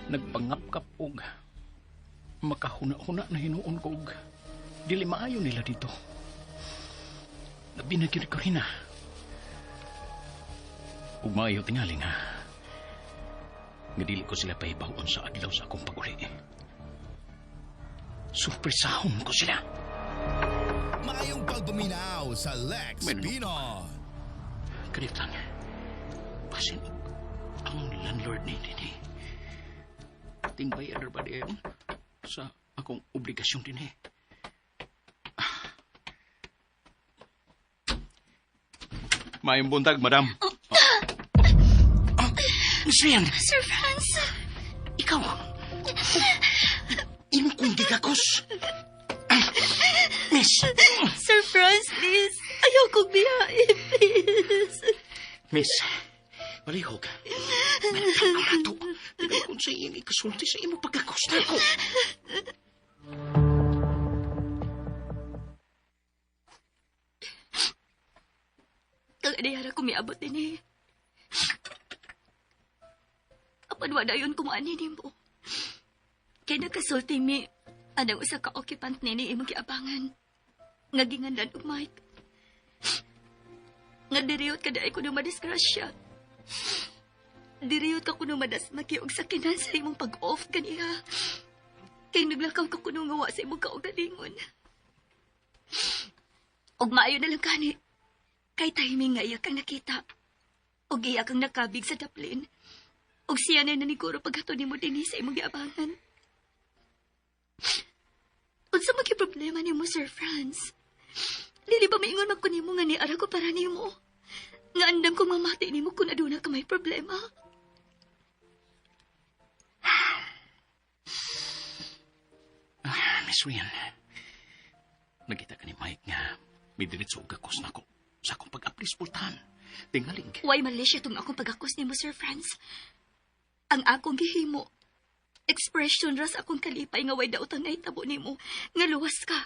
Nagpangapkap og makahuna-huna na hinuon ko og dili maayo nila dito. Labi na gyud ko rin. Ug maayo tingali nga nga dili ko sila pahibawon sa adlaw sa akong pag-uli. Surpresahon ko sila. Maayong pagpaminaw sa Lex May Pinon. Kanit lang. Basin og ang landlord ni dinhi. Tingbay ba diyon sa akong obligasyon dinhi. Ah. Maayong buntag, madam. Oh. Miss Rian, Sir Franz, ikaw. Imong kong gigakos. Ah, Miss, Sir Franz, please. Ayaw kong biyahe, please. Miss, palihog. Manatang nato. Tingnan kung sa iyang ikasulti sa imong pagkakos na ko. Kang anihara ko miabot din eh. Apan wala yun kung ani nimo. Kaya nagkasulti mi, anang usa ka occupant nini imong giabangan. Nga ginganlan og Mike. Nga diriyot ka dai kuno madisgrasya. Diriyot ka kuno madasmaki og sakinan sa imong pag-off kaniya. Kay naglakaw ka kuno nga wa sa imong kaugalingon. Og maayo na lang kani. Kay timing nga iya kang nakita. Og iya kang nakabig sa daplin. Og siya na naniguro paghato nimo dinhi sa imong giabangan. Unsa man gyud problema nimo, Sir Franz? Dili ba maingon man ko nimo nga niara ko para nimo? Nga andam kong mamati nimo kung aduna ka may problema. Ah, Miss Rian, nagita ka ni Mike nga may diretso og gakos nako sa akong pag-aplis pultahan. Tingaling. Way mali siya tong akong pagakos nimo, Sir Franz. Ang akong gihimo, expression ra sa akong kalipay nga way daotang nahitabo nimo, nga luwas ka.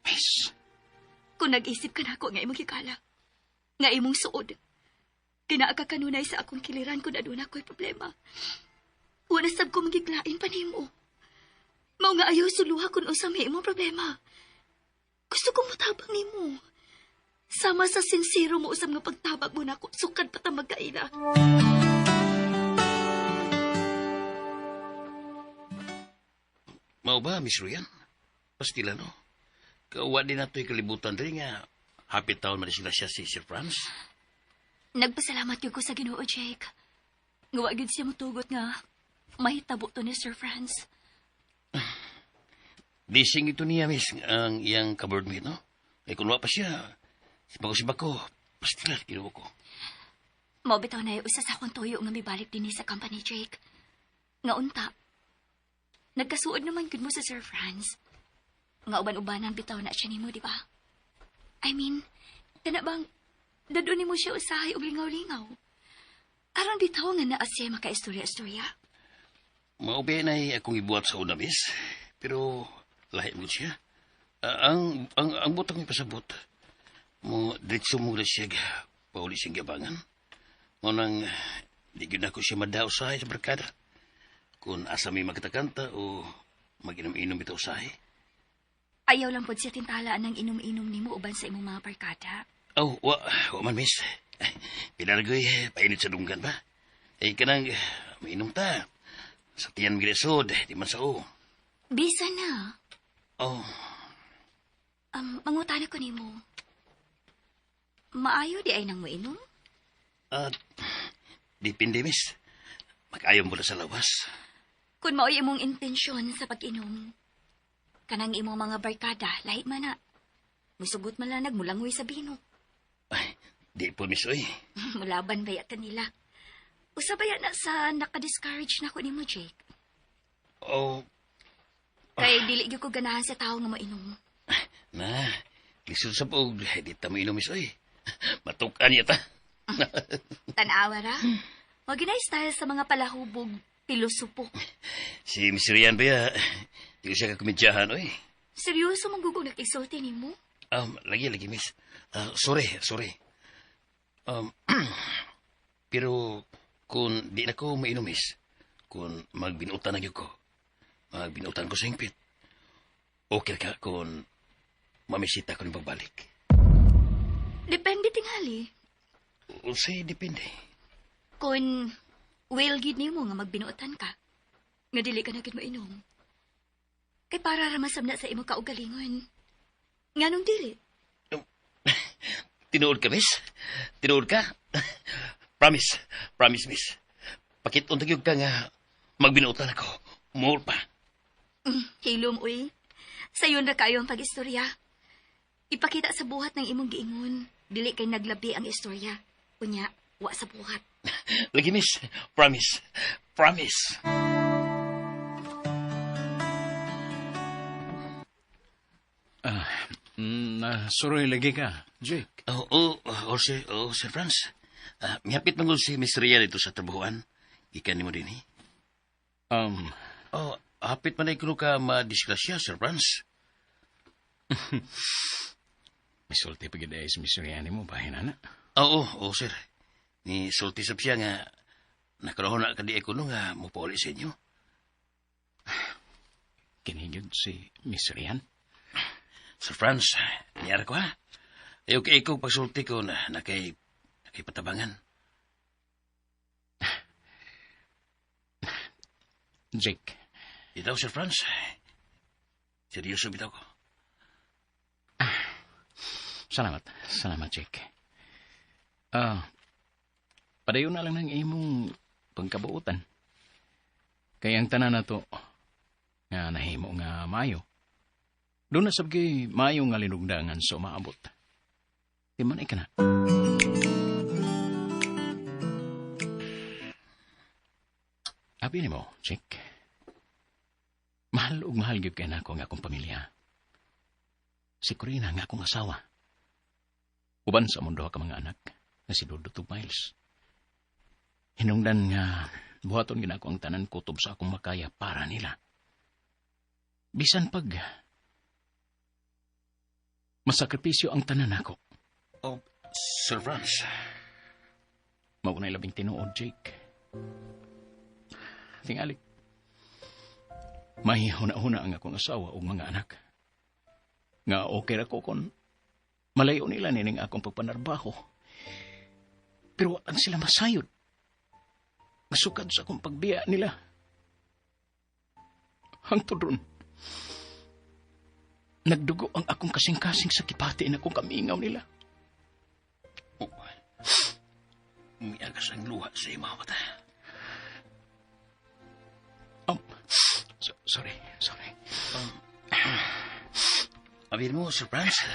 Miss, Kung nag-isip ka nako nga imong gikala, nga imong suod, kinaa ka kanunay sa akong kiliran kung aduna ko'y problema. Wala sab ko magiglain pa nimo. Mao nga ayaw suluha kung unsa may imong problema. Gusto kong motabang nimo. Sama sa sinsero mo usab nga pagtabag mo nako, sukad pa ta magkaila. Mao ba, Miss Rian? Pastila, no? Kauwa din nato'y kalibutan rin nga. Happy taon man sila siya si Sir Franz. Nagpasalamat gyud ko sa Ginoo, Jake. Nga wa gyud siya motugot nga mahitabo to ni Sir Franz. Blessing ito niya, miss, ang iyang kaboardmate, no? Ay, kung wa pa siya, sibako-sibako, pastila, kinuha ko. Mao bitaw na usa sa akong tuyo nga mibalik dinhi sa company, Jake. Nga unta. Nagkasuod naman gud mo sa Sir Franz. Nga uban-ubanan bitaw na siya nimo, di ba? I mean, kana bang dadon nimo siya usahay og lingaw-lingaw? Aron bitaw nga naa siya makaistorya-istorya. Maubi na akong ibuhat sa una, miss. Pero, lahi mo siya. Ah, ang butang ipasabot, mo, diretso mo na siya, pauli siyang giabangan. Mo nang, di gyud nako siya madao usahay sa barkada. Kung asa may magkatakanta o mag-inom-inom ito usahay. Ayaw lang pod siya tintalaan ng inom-inom nimo uban sa imong mga barkada. Oh, wa man, miss. Pinargoy, painit sa dunggan ba? Eh, kanang, mainom ta. Sa tiyan gresod, di man sa o. Bisa na. Oh, Mangutana ko nimo. Maayo di ay nang moinom? At depende, miss. Mag-ayon mo na sa lawas. Kung mao'y imong intensyon sa pag-inom, kanang imong mga barkada, lahi man na. Musugot man lang nagmulangoy sa bino. Ay, di po, miss, oy. Mulaban ba kanila? Usa ba yan na sa naka-discourage na ko nimo, Jake? Oh, Kay dili gyud ko ganahan sa tao nga moinom. Na, lisod sa pog. Di ta mo inom, miss, oy. Matukan niya ta. Tan-awa ra. Wa ginay style sa mga palahubog pilosopo. Si Miss Rian ba ya, di ko siya kakomedyahan, oy. Seryoso man gugong nag-isulti nimo? Lagi, lagi, miss. Ah, sorry, sorry. Pero, Kung di na ko mainumis, kung magbinutan na gyud ko, magbinutan ko sa hingpit. Okay ka kung mamisita ko ng pagbalik. Depende tingali. Unsay depende. Kung will gid nimo nga magbinuotan ka, nga dili ka na gid moinom. Kay para ra man sab na sa imong kaugalingon. Nganong dili? Tinuod ka, miss? Tinuod ka? Promise. Promise, miss. Pakit-on gyud ka nga magbinuotan ako. More pa. Hilom, uy. Sayon ra kayo ang pag-istorya. Ipakita sa buhat ng imong giingon. Dili kay naglabi ang istorya. Unya, wa sa buhat. Lagi, miss. Promise. Promise. Nasuroy lagi ka, Jake. Oh, sir, oh, Sir Franz. Mihapit man gud si Miss Ria dito sa trabahoan. Gikan nimo din, eh. Oh, hapit man ay kuno ka madisgrasya, Sir Franz. Misulti pa gid ay si Miss Riani mo, bahin na. Oo, oh, sir. Ni sulti sab siya nga nakaroon na kadi kuno nga mopauli sa inyo. Kini gyud si Miss Rian. Sir Franz, niyara ko ha. Ayaw kay ikaw pagsulti ko na nakay patabangan. Jake, Bitaw, Sir Franz. Seryoso bitaw ko. Salamat. Salamat, Jake. Padayon na lang ng imong pagkabuotan. Kaya ang tanan na to, nga nahimo nga maayo. Doon na sabgi maayo nga linugdangan sa umaabot. Di man ay ka na. Abi nimo, Jake. Mahal ug mahal gyud kay nako ang akong pamilya. Si Corina nga akong asawa. Uban sa mundo ka mga anak na si Dodo ug Miles. Hinungdan nga buhaton gid ako ang tanan kutob sa akong makaya para nila. Bisan pag masakripisyo ang tanan nako. Oh, Sir Franz. Mao na labing tinuod, Jake. Tingali. May huna-huna ang akong asawa ug mga anak. Nga okay ra ko kon malayo nila nining akong pagpanarbaho. Pero wa lang sila masayod. Masukad sa akong pagbiya nila. Hangtod ron, nagdugo ang akong kasing-kasing sa kipati na akong kamingaw nila. Oh, miagas ang luha sa imong mata. Oh, sorry, sorry. Abi mo, Sir Franz,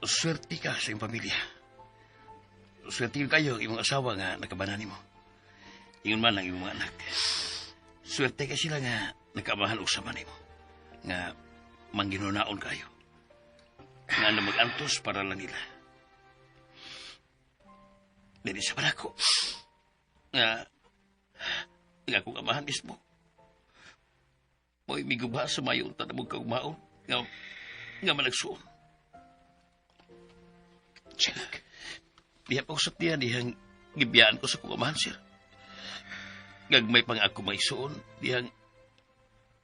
swerte ka sa iyong pamilya. Swerte kayo ang imong asawa nga nakabanan nimo. Ingon man ang imong mga anak. Swerte ka sila nga nakaamahan og sama nimo. Nga mangginunaon kayo. Nga na mag-antos para lang nila. Dili sa ako. Nga nga akong amahan mismo. Mo'y miguba sa mayon tanamog kaugmaon. Nga managsuon. Jake. Diha pa usap niya, dihang gibiyaan ko sa kong amahan, sir. Gagmay pang ako maisuon, dihang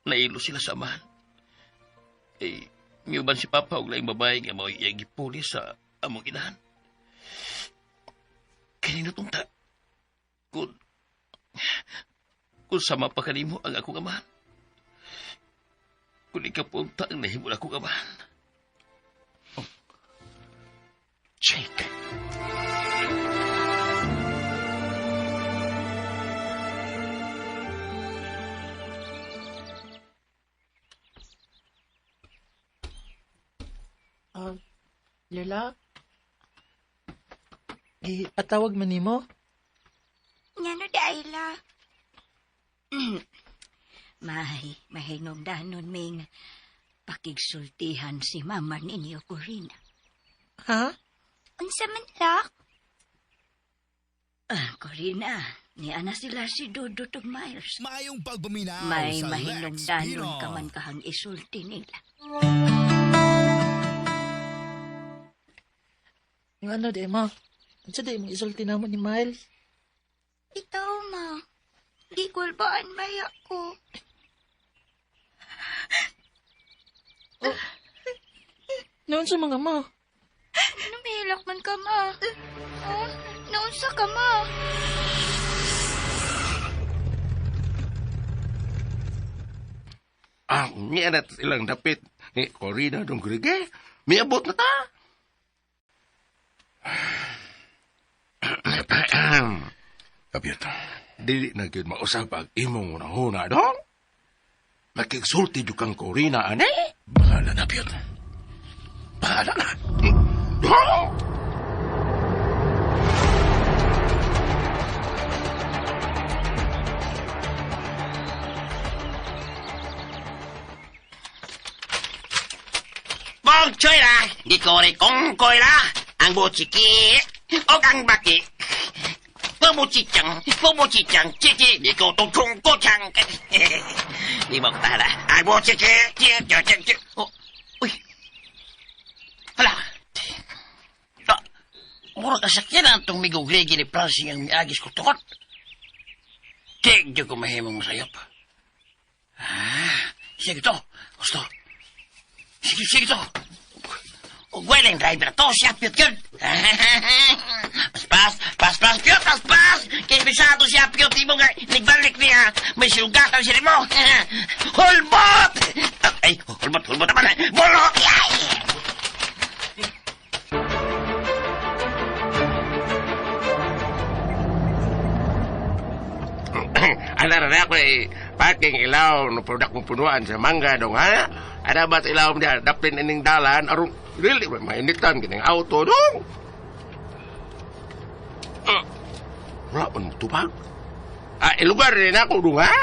nailo sila sa amahan. Eh, miuban si Papa og laing babae nga mao'y iyang gipuli sa among inahan. Kanino tong ta? Kung sama pa kanimo ang akong amahan. Kung ikaw punta ang nahimo na akong amahan. Oh. Jake. Lola? Ipatawag man nimo? Ngano Dayla? May, mahinungdanon ming pakigsultihan si mama ninyo, Corina. Ha? Unsa man lak? Corina, niya na sila si Dodo ug Miles. Maayong pagpaminaw May sa Lex mahinungdanon ka Pino. man kahang isulti nila. Ngano di ma? Unsa di imong isulti namo ni Miles? Ikaw, ma. Gikulbaan maya ko. Noon sa mga ma. Numihilak man ka, ma. Oh, naunsa ka, ma. Ah, niya na ilang dapit ni Corina dong Grige. Miabot na ta. Kapiyot. Dili na gyud mausab ang imong unahuna dong. Makigsulti jud kang Corina ane. Bahala na, Piyot. Bahala na. Dong! Bok choy la, di ko rin kongkoy la, ang buchiki, o ang baki. Bumuchichang, bumuchichang, chichi, di ko tong chung ko chang. Di mo tala, ang buchiki, chi, chi, chi, chi. Oh, uy. Hala. Ah, mura ka sakyan ang tong migugrigi ni Francine ang miagis ko tukot. Tigyo ko mahimong masayop. Ah, sige to. Gusto. Sige, sige to. Weleng driver to, siya piyot yun. Pas, pas, pas, pas, piyot, pas, pas. Kaya bisado siya piyot, di mo nga, nagbalik niya. May silugatan siya mo. Hulbot! Ay, hulbot, hulbot naman. Bulot! Yay! Ana ra ako eh, parking ilaw no product mong punuan sa mangga dong ha. Ana ba sa ilaw niya dapin ining dalan aron dili ba mainitan kining auto dong. Wala man tubag. Ah, ilugar rin ako dong ha.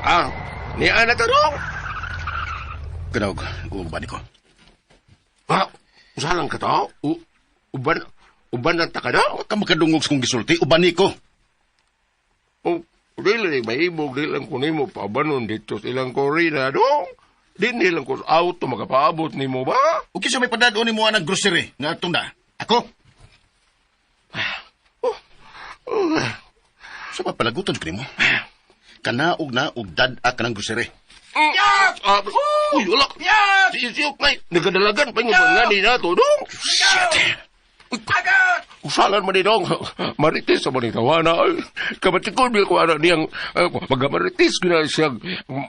Ah, niya na to dong. Kanaog, uban ko. Ah, usalang ka to? Uban, uban lang ta ka dong? Ka makadungog sa kong gisulti, uban ko. Oh, dili, mahibog, dili lang ko nimo pabanon dito sa ilang Corina, dong. Di nilang ko sa auto makapaabot nimo ba? O kinsa may padadon nimo ang grocery nga atong na? Ako? Oh, oh, Sa papalagutan ko nimo. Kanaog na og dad-a ka ng grocery. Yes! Ah, uy, wala. Yes! Siyok na. Nagadalagan pa yung mga ni na to, dong. Shit! Usalan man ni dong. Marites sa manitawana. Ay, Kabatikon, bil ko ana niyang magamarites gina siya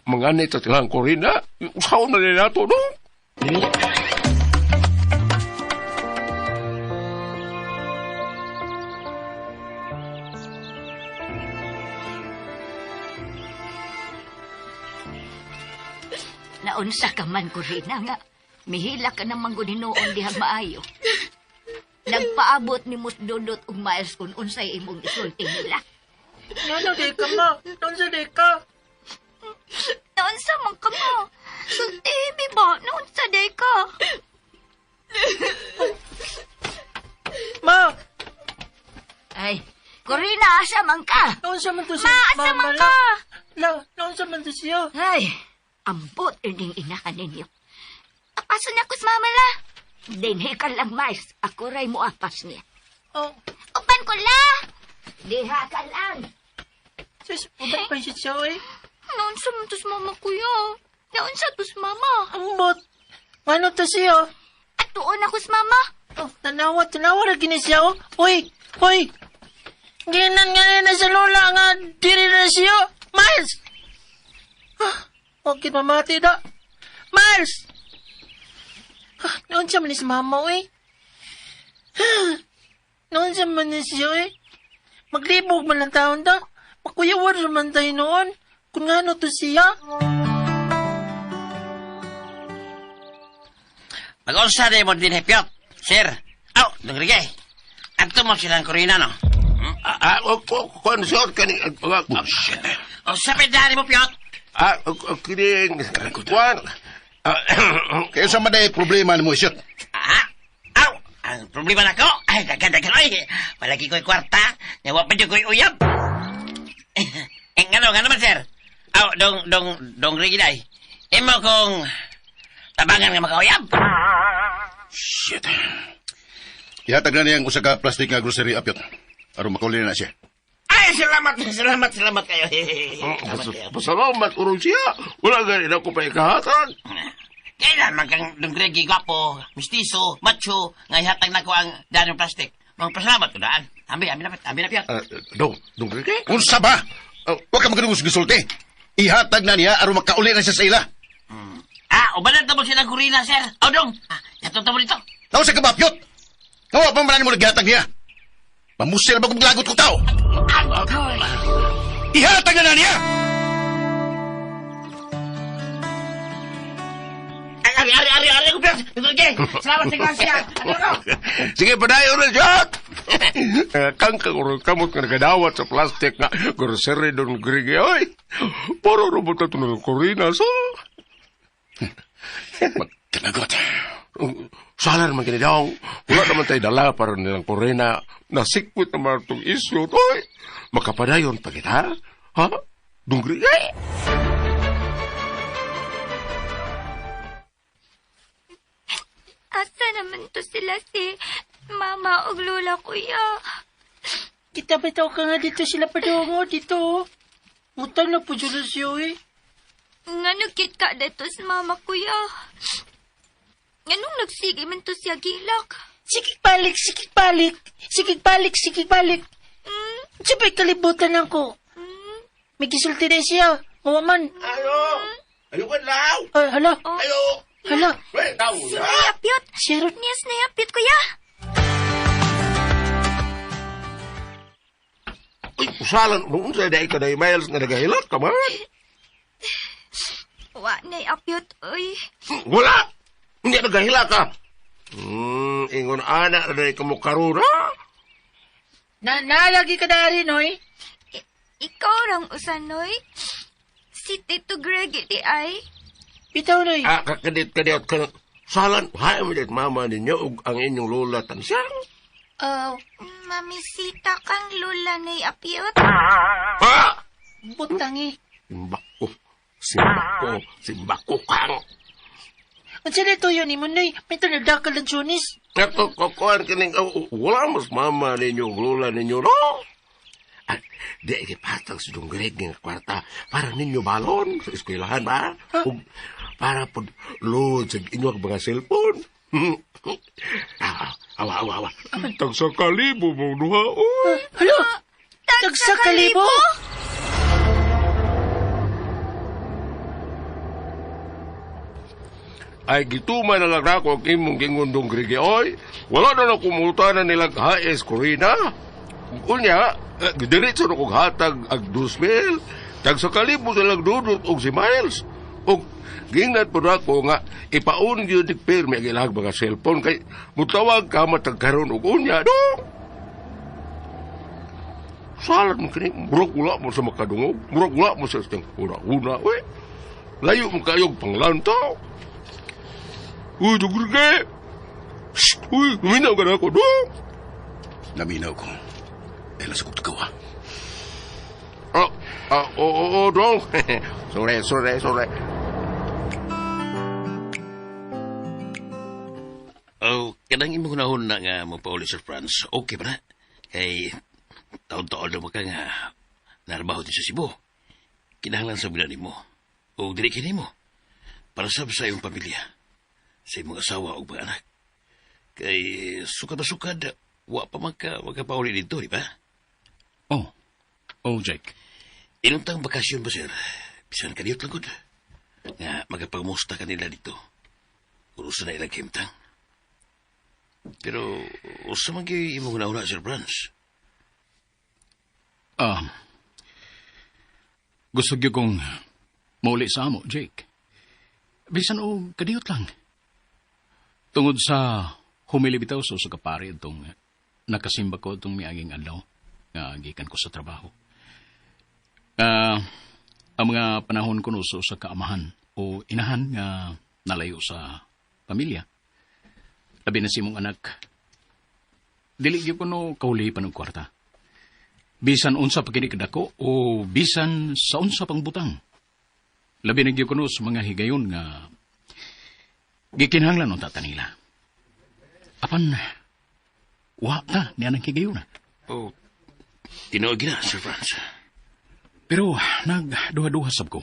manganit sa silang Corina. Usaon na ni na to, dong. Naunsa ka man, Corina, nga. Mihila ka ng mangguninoon dihang maayo. Nagpaabot ni Musdudot og Miles kung unsay imong isulti nila. Ngano di ka, ma? Naunsa di ka? Naunsa man ka, ma? Sulti, ba? Naunsa di ka? Ma! Ay, Corina, asa man ka? Naunsa man to si Ma, asa Mama man ka? La, naunsa man to siya? Ay, ambot ining inahan ninyo. Apaso na ko sa mama la. Dinhi ka lang, Miles. Ako ray mo apas niya. Oh, Upan ko la! Diha ka lang. sis, uban pa siya eh. Naunsa man to sa mama, kuya. Naunsa to sa mama. Ambot! Ngano to siya? Atuon ako sa mama. Oh, tanawa, tanawa ra gini siya oh. Uy, uy! Ginan nga na sa lola nga diri na siya. Miles! Ah, okay, mamati da. Miles! Ah, naunsa man ni si mama, uy. Ah, naunsa man ni siya, uy. Maglibog man lang taon da. Makuyawar man tayo noon. Kung ngano to siya. Mag-unsa na mo din, Piyot. Sir, aw, dungrige. Adto mo silang Corina, no? Ah, oh, sir, kani, Bullshit. O, sa pedani mo, Piyot. ah, kining, kuan, ah, Kaya sa maday problema nimo isyot. Ah, aw, ang problema na ko, ay, daghan-daghan, oy. Palagi ko'y kwarta, nawa pa dyan ko'y uyab. Eh, ngano, ngano man, sir? Aw, dong, dong, dong Rigiday. Imo kong tabangan nga makauyab. Shit. Ihatag na niyang usa ka plastic nga grocery apyot. Aron makauli na siya. Ay, salamat, salamat, salamat kayo. Salamat kayo. Pasalamat urong siya. Wala ganin ako pa ikahatag. Kailan man kang Dong Greggy, gwapo, mistiso, macho, nga ihatag na ko ang daan ng plastic. Mga pasalamat ko daan. Ambi, ambi na, ambi na, Piyot. Dong, dong Grigi? Unsa ba? Wa ka magkanugos gisulti. Ihatag na niya aron makauli na siya sa ila. Ah, ubanan tamo siya ng kurina, sir. O, Dong, ah, yatong tamo dito. Naunsa ka ba apyot? Ngawa pa man mo naghatag niya. Mamusil ba kung maglagot ko tao? Ihatag na niya! Ay, ari, ari, ari, ari, ko, Piyot. Dong Greggy, salamat sa grasya. Ano ko? Sige, padayon na siya! Kang kang kamot nga nagadawat sa plastic nga grocery Don Grigi. Oy, puro robot na ito ng Corina, so. Magkanagot. Sala naman kini dong. Wala naman tayo dala para nilang Corina. Nasikwit naman itong isyo. Oy, makapadayon pa kita. Ha? Dong Grigi? Asa naman to sila si mama ug lola, kuya? Kita bitaw ka nga dito sila padungo dito. Utang na po dyan siya eh. Ngano kit ka dito sa mama, kuya? Nganong nagsige man to siya gilak? Sige balik, sige balik. Sige balik, sige balik. Siyempre kalibutan ako. May gisulti na siya. Mawa man. Ayo! Ayo ka daw! Ay, hala. Ayo! Hala. Wait, tao Si Nayapyot! Siya ron. Niyas Nayapyot, kuya! Uy, usalan, unsa dai ka dai Miles nga nagahilot ka man? Wa Nayapyot, oy. Wala! Hindi nagahila ka. Ingon ana na dai kamo karuna. Na, naalagi ka na rin, oy. Ikaw rang usanoy. Si Tito Greg di ay. Bitaw, noy. Ah, kakadit kadit ka. Salan, hay mo dit mama ninyo ug ang inyong lola tansang. Oh, Mamisita kang lola Nayapyot. Ah! butang eh. Simbako. Simbako. Simbako kang. Ang sila ito yun, mo, noy. May ito nagdakal ng sunis. Ato kukuan kining oh, wala mas mama ninyo ug lola ninyo no. Ah, di ipatag sa Dong Greg nga kwarta para ninyo balon sa eskwelahan ba? Ug para pod load sa inyong mga cellphone. Ah, awa, awa, awa. Tag sa kalibo mo duha, oy. Hala! Tagsa kalibo! Ay, gituman na lang ako ang imong gingon Dong Greg, oy. Wala na na kumutanan nilang HS Corina. Unya, diretso na kong hatag ang 2,000. Tag sa kalibo silang dudot og si Miles. Og gingat po na ako nga ipaun gyud ni pirmi ang ilang mga cellphone kay mutawag ka matag karon og unya dong. Salat mo kini, murag wala mo sa makadungog, murag wala mo sa istang una-una, uy. Layo mo kayog panglantaw. Uy, dugurge! Shh! Uy, luminaw ka na ako, dong! Naminaw ko. Dahil sa kong tagawa. Oh, oh, oh, oh, oh, dong. Sorry, sorry, sorry. Oh, kanang imong hunahon na nga mo pauli Sir Franz. Okay ba na? Kay taon-taon na ka nga narbaho din sa Cebu. Kinahanglan sa bila nimo. O dili kini mo. Para sab sa imong pamilya. Sa imong asawa ug mga anak. Kay sukad na sukad, wa pa man ka makapauli dito, di ba? Oh, oh, Jake. Inuntang bakasyon ba, sir? Bisan kaniyot lang gud. Nga magapagmusta kanila dito. Urusa na ilang kimtang. Pero usa man gyud imong hunahuna, Sir Franz. Gusto gyud kong mauli sa amo, Jake. Bisan og kadiyot lang. Tungod sa humili bitaw sa usa ka pare itong nakasimba ko itong miaging adlaw nga gikan ko sa trabaho. Ang mga panahon ko no sa usa ka amahan o inahan nga nalayo sa pamilya. Labi na si imong anak. Dili gyud ko no kauli pa ng kwarta. Bisan unsa pa kini kadako o bisan sa unsa pang butang. Labi na gyud ko no sa mga higayon nga gikinahanglan unta ta nila. Apan Wa ta, niya nang higayuna. Oh, tinuod gina, Sir Franz. Pero nagduha-duha sab ko.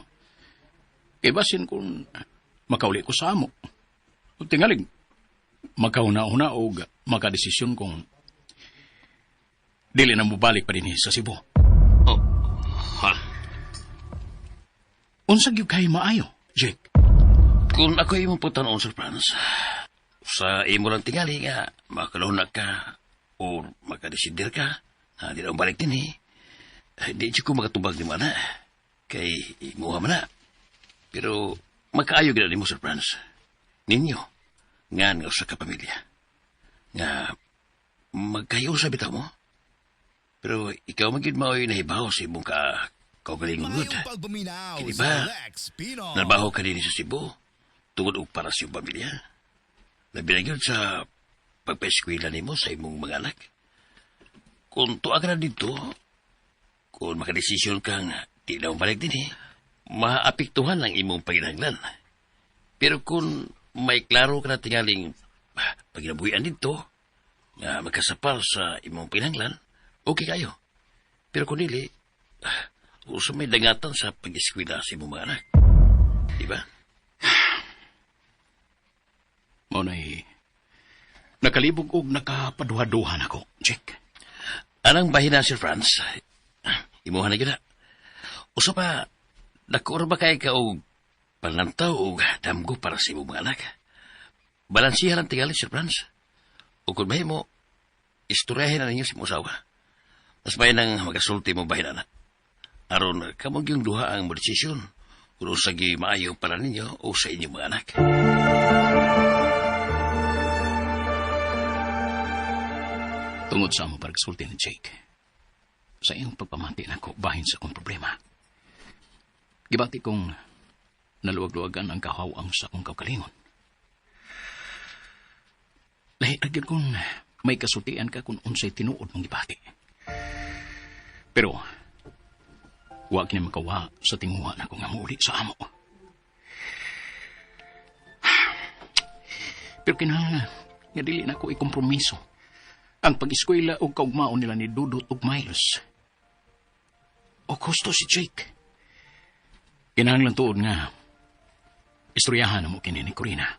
Kay basin kung makauli ko sa amo. Ug tingalig, makauna-una og makadesisyon kung dili na mobalik pa dinhi sa Cebu. Oh, ha? Unsa gyud kay maayo, Jake? Kung ako imong pagtan-on, Sir Franz, sa imo lang tingali nga makaluna ka o makadesider ka na di na balik din eh. Di siya ko makatubag ni mana. Kay imuha man na. Pero makaayo gina nimo, Sir Franz. Ninyo, nga nga usa ka pamilya. Nga magkayo sa bitaw mo. Pero ikaw magyud mao'y nahibaw sa imong ka kaugalingon gud. Maayong pagpaminaw Kini sa ba? Lex Pino. Narbaho ka din sa Cebu, tungod og para sa iyong pamilya. Labi na gyud sa pagpa-eskwela nimo sa imong mga anak. Kung tuwa ka na dito, kung makadesisyon kang di na balik din eh, maapektuhan ang imong paginahanglan. Pero kung may klaro ka na tingaling paginabuhian dito, nga magkasapal sa imong paginahanglan, okay kayo. Pero kung dili, usa may dangatan sa pag-eskwela sa imong mga anak. Di ba? Mao na'y nakalibog og nakapaduha-duha nako, Jake. Anang bahina, Sir Franz, imuha na gyud na. Usa pa, dako ra ba kay ka og panlantaw og damgo para sa imong mga anak? Balansihan ang tingali, Sir Franz. O kung mahimo, istoryahin na ninyo sa imong asawa. Mas may nang magasulti mo bahin na. Aron, kamong yung duha ang desisyon kung unsa gyud maayo para ninyo o sa inyong mga anak. Tungod sa among pagsulti ni Jake, sa iyong pagpamati nako bahin sa akong problema. Gibati kong naluwag-luwagan ang kahawang sa akong kaugalingon. Lahi ra gyud kung may kasultian ka kung unsay tinuod mong gibati. Pero, wa kini makawa sa tinguha nako nga muuli sa amo. Pero kinahanglan nga dili nako ikompromiso ang pag-eskwela o kaugmaon nila ni Dudut ug Miles. O gusto si Jake. Kinahanglan tuod nga istoryahan mo kini ni Corina.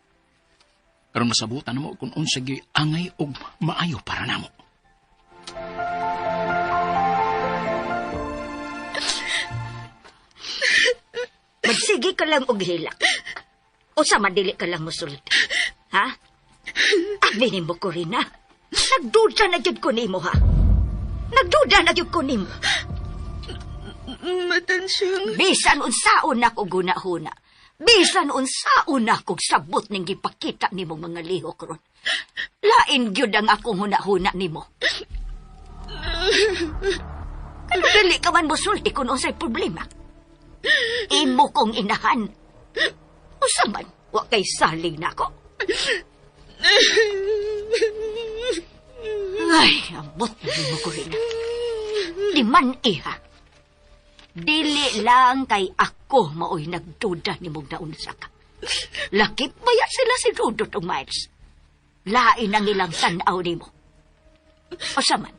Aron masabutan mo kung unsa gyud angay og maayo para namo. Magsige ka lang og hilak. Usa man dili ka lang mosulti. Ha? Abi nimo, Corina. Nagduda na gyud ko nimo, ha? Nagduda na gyud ko nimo. Matansyang. Bisan unsaon na kog hunahuna. Bisan unsaon na kog sabot ning gipakita nimong mga lihok ron. Lain gyud ang akong hunahuna nimo. Pero dili ka man mosulti kung unsay problema. Imo kong inahan. Usa man, wa kay salig nako. Ay, ambot na nimo, Corina. Di man iha. Dili lang kay ako maoy nagduda ni mong naunsa ka. Lakip ba yan sila si Dudut o Miles? Lain ang ilang tanaw nimo. O sa man,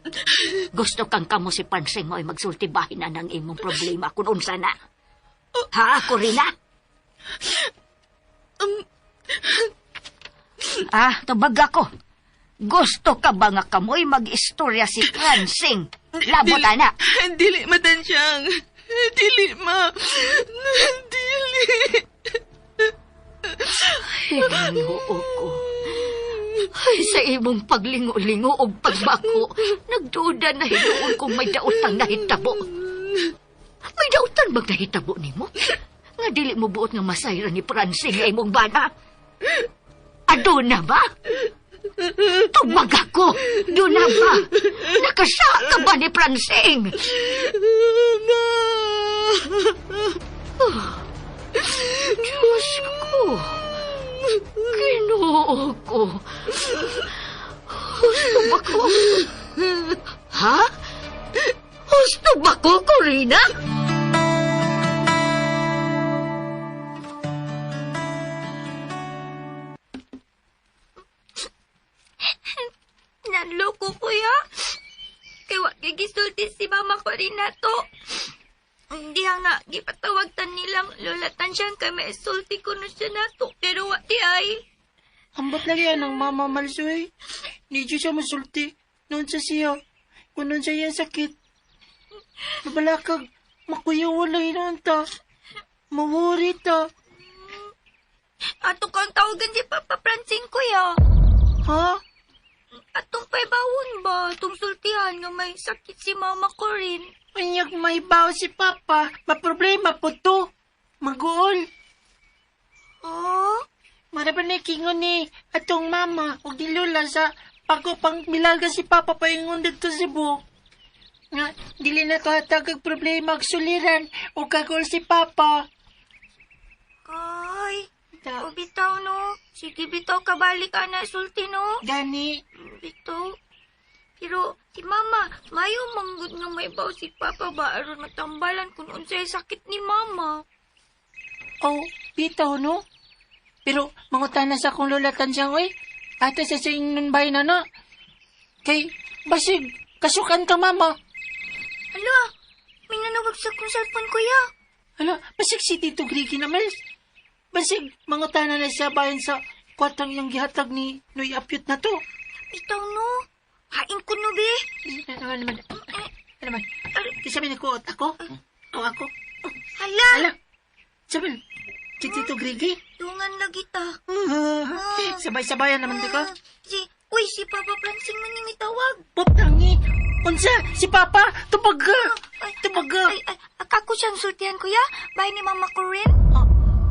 gusto kang kamo si Pansing mo ay magsultibahin na ng imong problema kung unsa na. Ha, Corina? Ah, tubag ako. Gusto ka ba nga kamoy mag-istorya si Francing? Labot, ana. Dili, Matansyang. Dili, ma. Dili. Ay, Ginoo ko. Ay, sa imong paglingo-lingo o pagbako, nagduda na hinuon kung may daotang nahitabo. May dautan bang nahitabo nimo? Nga dili mo buot nga masayra ni Francing nga imong bana. Aduna ba? Tumag ako! Doon na ba? Nakasa ka ba ni Francing? Ma! Oh, Diyos ko! Ginoo ko! Husto ba ko? Ha? Husto ba ko, Corina? Naloko ko, May gisulti si mama ko rin na to. Hindi nga, gipatawag tan nilang Lola Tansyang kay may sulti ko na siya nato. Pero wa di ay. Ambot lagi yan ang mama Malsoy. Di siya masulti. Noon sa siya. Kung noon siya iyang sakit. Mabalakag, makuyaw lang noon ta. Mawari ta. Ato kang tawagan si Papa Francine kuya. Ha? Atong paibawon ba? Atong sultihan nga may sakit si mama ko rin. Unyag may baw si Papa. Maproblema po to. Maguol. Oh? Mara ba na kingon ni atong mama o ni Lola sa pako pang milaga si Papa paingon dito sa Cebu. Nga, dili na to hatag ang problema og suliran o kagol si Papa. Ay, Da, o bitaw no. Sige bitaw kabalik ana sulti no. gani, Bitaw. Pero si mama, mayo manggod nga may baw si Papa ba aron matambalan kung unsay sakit ni mama. oh, bitaw no? Pero mangutana sa akong lola tansiyang, oy, ate sa siyang nunbay na na. Kay, basig, kasukan ka mama. Ala, may nanawag sa kong cellphone kuya. Hala, basig si Tito Grigi na Miles. Basig, mangutana na siya bayan sa kwartang iyang gihatag ni Noy Apyot na to. Bitaw no. Hain ko no be. Ano naman, ano naman, kasi sabi ni ko, ako? O ako? Hala, Hala, sabi, si Tito Grigi? dungan lagi ta. Sabay-sabayan naman di ka. Si, uy, si Papa Francine man ni mitawag. Pop tangi. Unsa, si Papa, tubaga. Ay, Tubaga. Ay, ay, akako siyang sultihan kuya. Bahay ni Mama Corinne.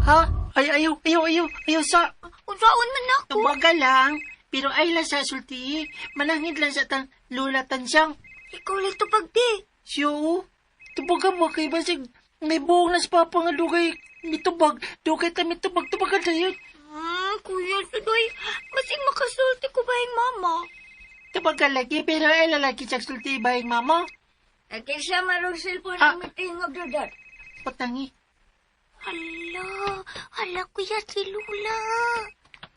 Ha? Ay, ayaw, ayaw, ayaw, ayaw sa. Unsaon man ako. Tubaga lang. Pero ay lang sa sulti. Manangid lang sa tan lula tansiyang. Ikaw lang tupag di. Siyo, oh. Tubaga ba kay basig may buong na si Papa nga dugay mitubag. Dugay ta mitubag. Tubaga na yun. Kuya Sudoy, basig makasulti ko ba yung mama? Tubaga lagi, pero ay lalaki siya sulti ba yung mama? Kaysa marong cellphone Ah. ang mitingog dodot. Patangi. Hala, hala kuya si Lula.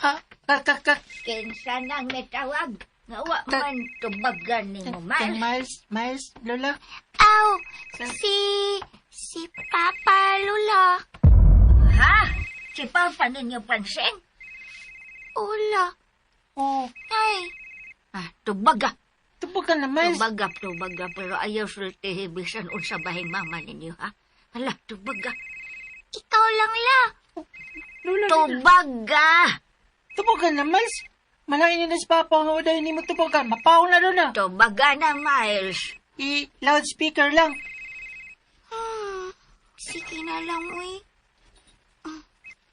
Ah, ka, ka, ka. Kinsa nang mitawag. Nga wa Ta- man tubagan ni mo, Kang Miles. Miles, Miles, Lola. Aw, si Papa Lula. Ha? Si Papa ninyo pansin? Ola, Oh, ay, Ah, tubaga. tubaga na, Miles. Tubaga, tubaga. Pero ayaw sultihi bisan unsa bahing mama ninyo, ha? Hala, tubaga. ikaw lang la. Lola, Lola. Tubaga! Tubaga na, Miles. Malain ni na si Papa nga uday ni mo tubaga. Mapaw na doon na. Tubaga na, Miles. I-loudspeaker lang. Sige na lang, uy.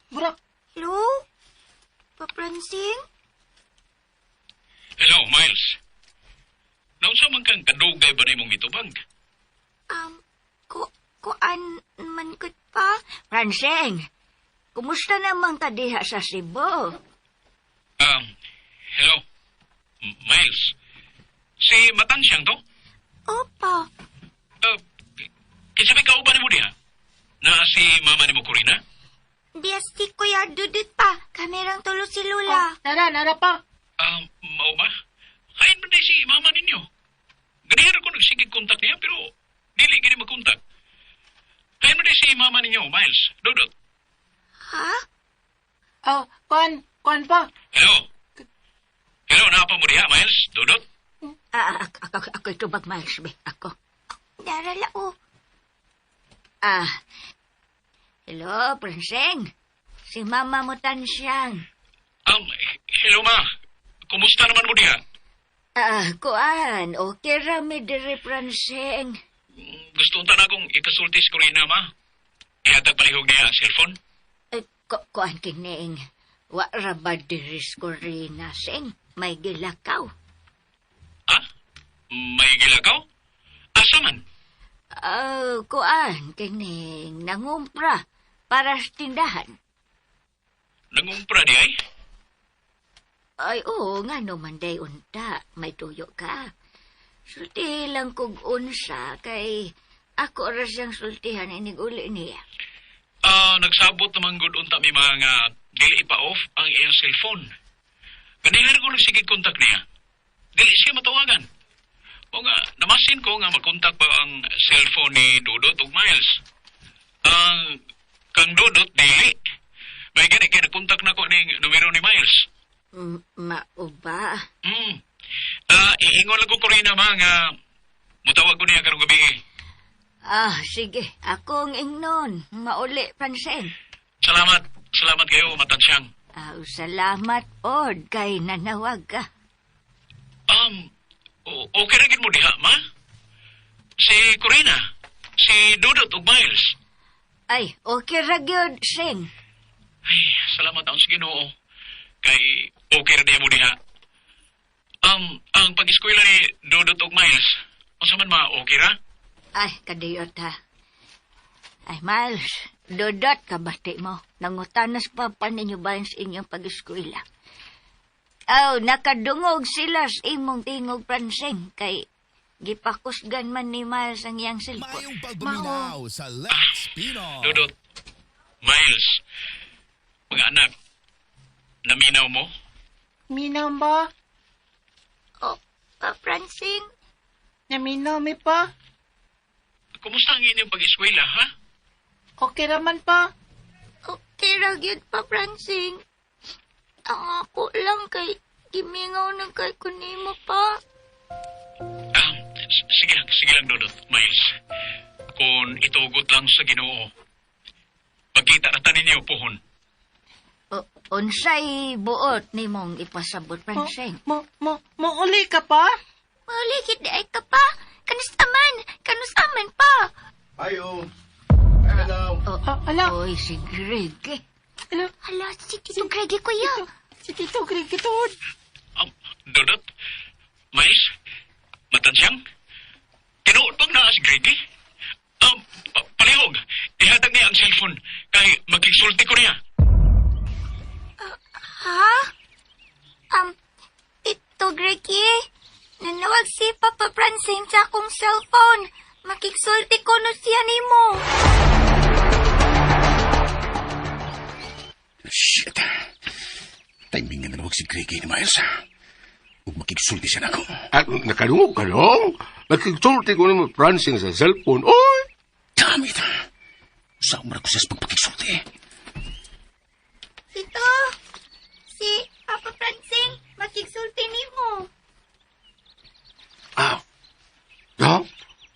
Burak. Hello? Papransing? Hello, Miles. Naunsa man kang kadugay ba nimong mitubag? Ko, kuan man kud pa? Franceng, kumusta naman ka diha sa Cebu? Hello, Miles. Si Matansyang to? Opa, Kinsa may kauban nimo diha? Na si mama nimo Corina? Diya si Kuya Dudut pa. Kamerang tulo si Lula. Oh, nara, nara pa. Mao ba? Kain man day si mama ninyo. Ganihir ko nagsigig kontak niya pero dili gini magkontak. Kain man day si mama ninyo, Miles. Dudot. Ha? Oh, kuan, kuan pa. Hello. Hello, naa pa mo diha, Miles? Dudot? Ah, ako, ako, ako'y tubag, Miles. Be. Ako. Darala o. Ah, hello, Prinseng. Si Mama mo tansyang. Hello ma. Kumusta naman mo diha? Ah, kuan, okay ra mi diri, Prinseng. Gusto unta na akong ikasulti si Corina, ma. Ihatag palihog niya ang cellphone. Eh, kuan kining. Wa ra ba diri si Corina, seng? May gilakaw. Ha? May gilakaw? Asa man? Ah, kuan kining nangumpra para sa tindahan. Nangumpra di ay? Ay, oo, nga no man day unta, may tuyo ka. Sulti lang kog unsa kay ako ra siyang sultihan inig uli niya. Ah, nagsabot naman gud unta mi mga dili ipa-off ang iyang cellphone. Kanihar ko nagsigig kontak niya. Dili siya matawagan. O nga, namasin ko nga makontak pa ang cellphone ni Dudot ug Miles. Ang kang Dudot, dili. May gani kay nakontak na ko ning numero ni Miles. Mao ba? Iingon lang ko Corina ma nga mutawag ko niya karong gabi. Ah, sige. Akong ingnon. Mauli, Francine. Salamat. Salamat kayo, matansyang. Ah, salamat, Od, kay nanawag ka. Okay ra gid mo diha, ma? Si Corina, si Dudot ug Miles. Ay, okay ra gyud, Sing. Ay, salamat ang sa Ginoo. Kay okay ra diha mo diha. Ang pag-eskwela ni Dudot ug Miles, unsa man ma, okay ra? Ay, kadiyot ha. Ay, Miles, Dudot, kabati mo. Nangutanas pa pa ninyo ba sa inyong pag-eskwela? Aw, nakadungog sila sa imong tingog, Francine, kay gipakusgan man ni Miles ang iyang cellphone. Maayong pagpaminaw sa Lex Pinoy. Dudot, Miles, mga anak, naminaw mo? Minaw ba? Oh, pa Francine, Naminaw mi pa? Kumusta ang inyong pag-eskwela, ha? Okay raman pa. Okay ra gyud pa Francine. Ang ako lang kay gimingaw na kay kunimo pa. Sige lang, Dudot, Miles. Kung itugot lang sa Ginoo, pagkita na ta ninyo pohon. O, unsay buot nimong ipasabot, Francine? Mo uli ka pa? Malikit di ay ka pa. Kanus aman, kanus aman pa. Ayo. Hello. Oh, Ala. Oy, si Greg. eh. Ala, Hala, si Tito Greggy kuya. si Tito Greg ito. Dudot, Miles, matansyang, tinuod bang naa si Greggy? Palihog, ihatag niya ang cellphone kay magkiksulti ko niya. Ha? Tito Greggy, nanawag si Papa Francine sa akong cellphone. Makiksulti ko no siya nimo. Shit. Timing nga nanawag si Greggy ni Miles. Ug makigsulti siya nako. At nakadungog ka dong. Makigsulti ko ni mo Francine sa cellphone. Oy! Damn it. Saan mo na ko siya sa pagpakigsulti? Tito, si Papa Francine, makiksulti nimo. Ah. Ha?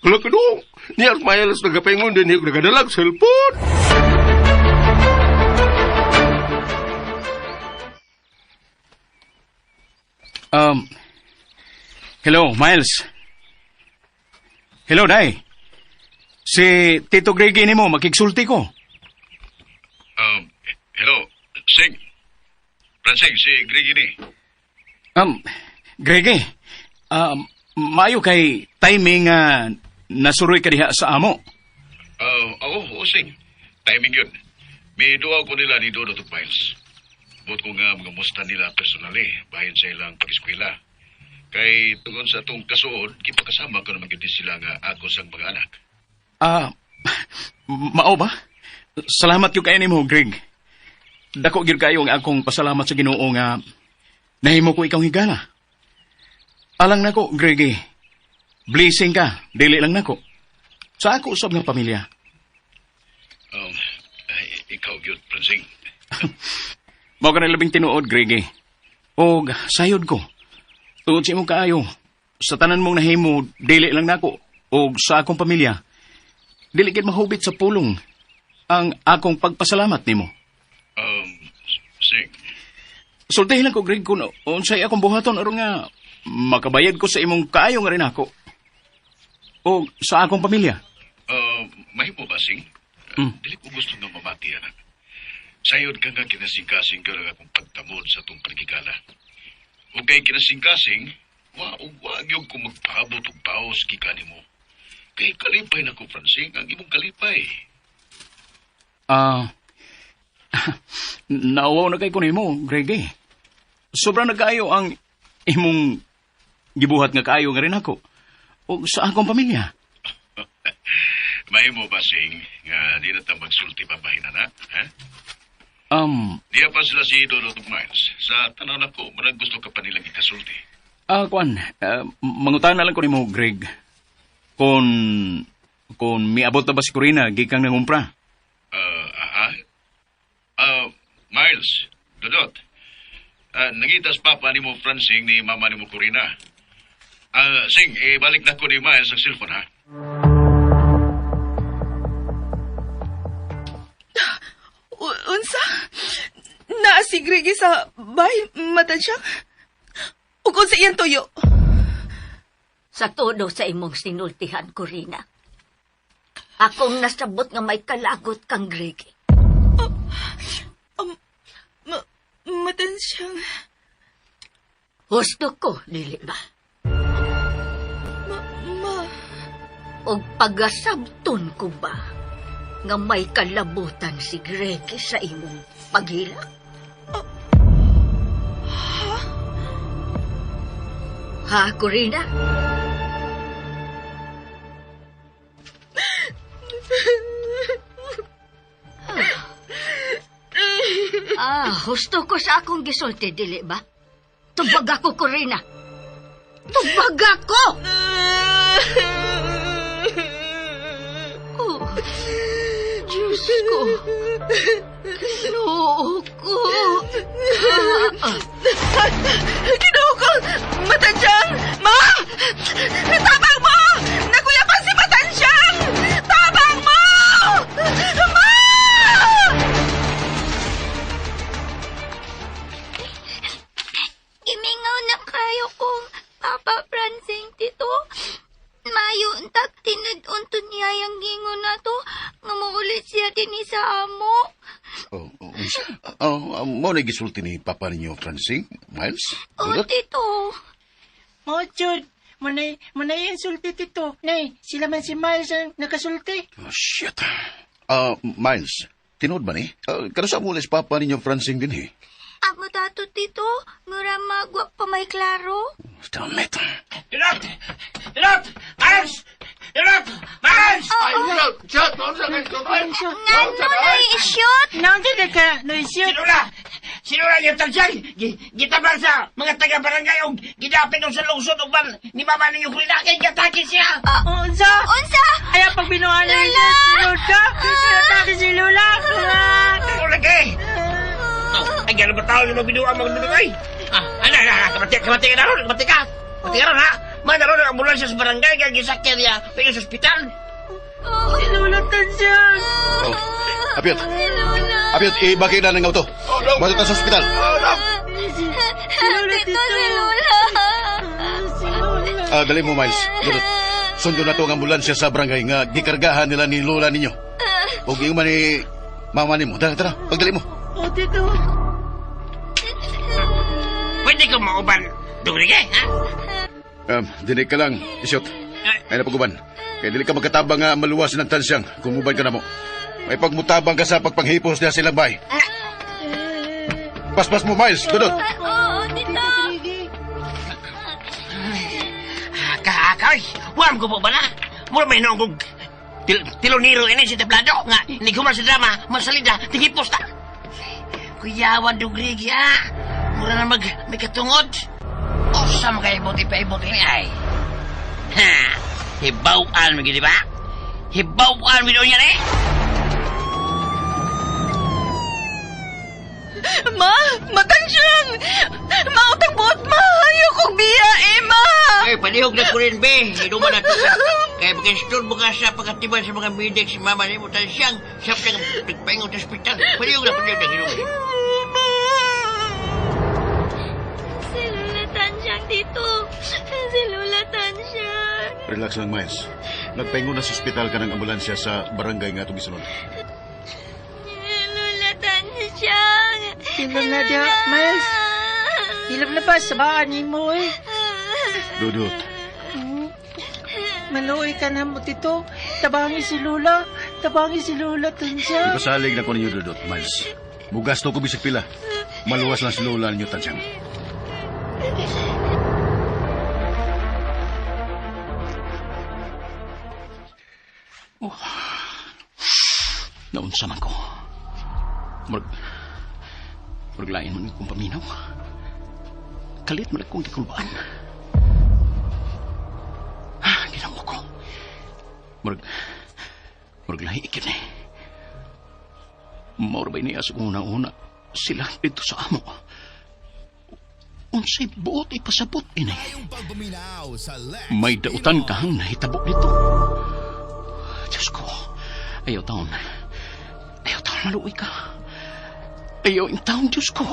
Wala ka dong. Niya Miles nagapaingon din niya nagadalag cellphone. Hello, Miles. Hello, Day. Si Tito Greggy nimo, makigsulti ko. Hello, Sing. Francing, si Greggy ni. Greggy, maayo kay timing nasuroy ka diha sa amo. Oo, Sing. Timing yun. May duwa ko nila ni Dodo to Miles. Buot ko nga mga musta nila personally, bahin sa ilang pag-eskwela. Kay tungod sa atong kasuod, gipakasama ko naman gyud sila nga ako sang mga anak. Mao ba? Salamat gyud kayo nimo, Greg. Dako gyud kayo ang akong pasalamat sa Ginoo nga nahimo ko ikaw higala. Alang nako, Greg. Blessing ka, dili lang nako. Sa ako usab nga pamilya. Ay, ikaw gyud, Francing. Mao ka na labing tinuod, Greg. Og sayod ko. Tungod sa imong kaayo, sa tanan mong nahimo, dili lang nako og sa akong pamilya. Dili gid mahubit sa pulong ang akong pagpasalamat nimo. Sing. Sultihin lang ko, Greg, kung unsay akong buhaton aron nga makabayad ko sa imong kaayo nga rin ako. O sa akong pamilya. Mahimo ba, Sing? Dili ko gusto nga mamati, anak. Sayod ka nga kinasingkasing ka lang akong pagtamod sa itong panagigala. O kay kinasingkasing, wa gyud ko magpaabot og paos gikan nimo. Kay kalipay na ko, Francing, ang imong kalipay. Nauwaw na kay ko nimo, Greg. Eh. Sobra na kaayo ang imong gibuhat nga kaayo nga rin ako. O sa akong pamilya. Mahimo ba, Sing, nga di na ta magsulti pa bahin na, ha? Diya pa sila si Dodo ug Miles. Sa tanaw nako, murag gusto ka pa nilang ikasulti. Kwan, mangutana lang ko nimo, Greg. Kung miabot na ba si Corina, gikang nangumpra. Miles, Dodot. Nangitas papa ni mo Francing ni mama ni mo Corina. Sing, ibalik na ko ni Miles ang cellphone, ha? Unsa? Naa si Greg sa bay, Matansyang? Ug unsa iyang tuyo? Sa todo sa imong sinultihan, Corina. Akong nasabot nga may kalagot kang Greg. Matansyang. Husto ko, dili ba? Ma. Og pagasabton ko ba nga may kalabutan si Greg sa imong paghilak? Ha, Corina? Husto ko sa akong gisulti, dili ba? Tubag ako, Corina. Tubag ako! Oh, Diyos ko. Ginoo ko. Ginoo ko! Matansyang! Ma! Tabang mo! Nakuyapan si Matansyang! Tabang mo! Ma! Gimingaw na kayo kong Papa Francing, Tito. Mayo untag tinud-unton niya yung gingon na to. Nga muulit siya dinhi sa amo. Oh, unsa? Oh, mo na gisulti ni Papa ninyo, Francing, Miles? Oh, Dudot? Tito. Mo, Jud. Munay, munay ang sulti, Tito. Nay, sila man si Miles ang nakasulti. Oh, shit. Miles, tinuod ba ni? Kano sa mulis Papa ninyo, Francing, din eh? Amo tato, Tito. Mura magwa pa may klaro. Damn it. Dudot! Dudot! Miles! Dudot! Miles! Ay, shot! Shot! Ngano na i-shoot? Naunsa na ka, no-shoot. Sinula! Sinula yung tansyang! Gitabang sa mga taga-barangay o gidapin sa lungsod o ban ni mama ninyo Corina kay gatake siya! Unsa? Unsa? Ayaw pag binuha na si Lola. Atake si Lola. Wala kay! Ay, gano'n ba tao yung magbinuha magdudugay? Ana, ana, kamati, kamati ka na ron, kamati ka! Kamati ka ron, ha? Mana ron ang ambulansya sa barangay, kaya gisakyan niya, pero sa ospital. Si Lola Tansyang. Oh, Apiot. Apiot, ibaki na ng auto. Bato ta sa ospital. Si Lola, Tito, Tito. si Lola. Si Lola. Dali mo, Miles. Dudot. Sundo na to ang ambulansya sa barangay nga gikargahan nila ni Lola ninyo. O giing man ni mama nimo. Tara, tara. Pagdali mo. Oh, Tito. Pwede ko mauban. Dugrig eh, ha? Dili ka lang, Isyot. Ay napaguban. Kaya dili ka magkatabang nga maluwas ng tansyang kung muban ka na mo. May pagmutabang ka sa pagpanghipos niya silang bay. Paspas mo, Miles. Dudot. Oo, Tito. Kaakay, wam ko po ba na? Mura may noong kong tiloniro ini si Tablado nga nighuman sa drama, masalida, tingipos ta. Kuyawan dugrig ya. Mura na mag may katungod. Usa man kay buti pa ibuti ni ay. Ha, hibawan mo gid ba? Hibawan mo niya ni. Ma! Matansyang! Mautang buot, ma! Ayaw kong biya, eh, ma! Ay, palihog na ko rin, be. Inuman na to ka. Kaya magkastor mo ka sa pagkatiban sa mga medic si mama ni mo tansiyang. Siya pa nagpaingon sa ospital. Palihog na, palihog na, inuman. Si Lola Tansyang, Tito. Si Lola Tansyang. Relax lang, Miles. Nagpaingon na sa ospital ka ng ambulansya sa barangay nga itong gisulod. Lola Tansyang. Hilom na diha, Miles. Hilom na ba? Sabaan ni mo eh. Dudut. Maluoy ka na mo, Tito. Tabangi si Lola. Tabangi si Lola, Tansyang. Ipasalig na ko ninyo, Dudut, Miles. Mugasto ko bisag pila. Maluwas lang si Lola ninyo, Tansyang. Oh. Naunsa man ko. Murag lain man kong paminaw. Kalit man akong gikulbaan. Murag, murag lahi ikit eh. Maura ba niya sa una-una sila dito sa amo? Unsay buot ipasabot ini. Yung pagpaminaw sa Lex May dautan kang nahitabo dito. Diyos ko, ayaw taon. Ayaw taon maluoy ka. Ayaw in taon, Diyos ko.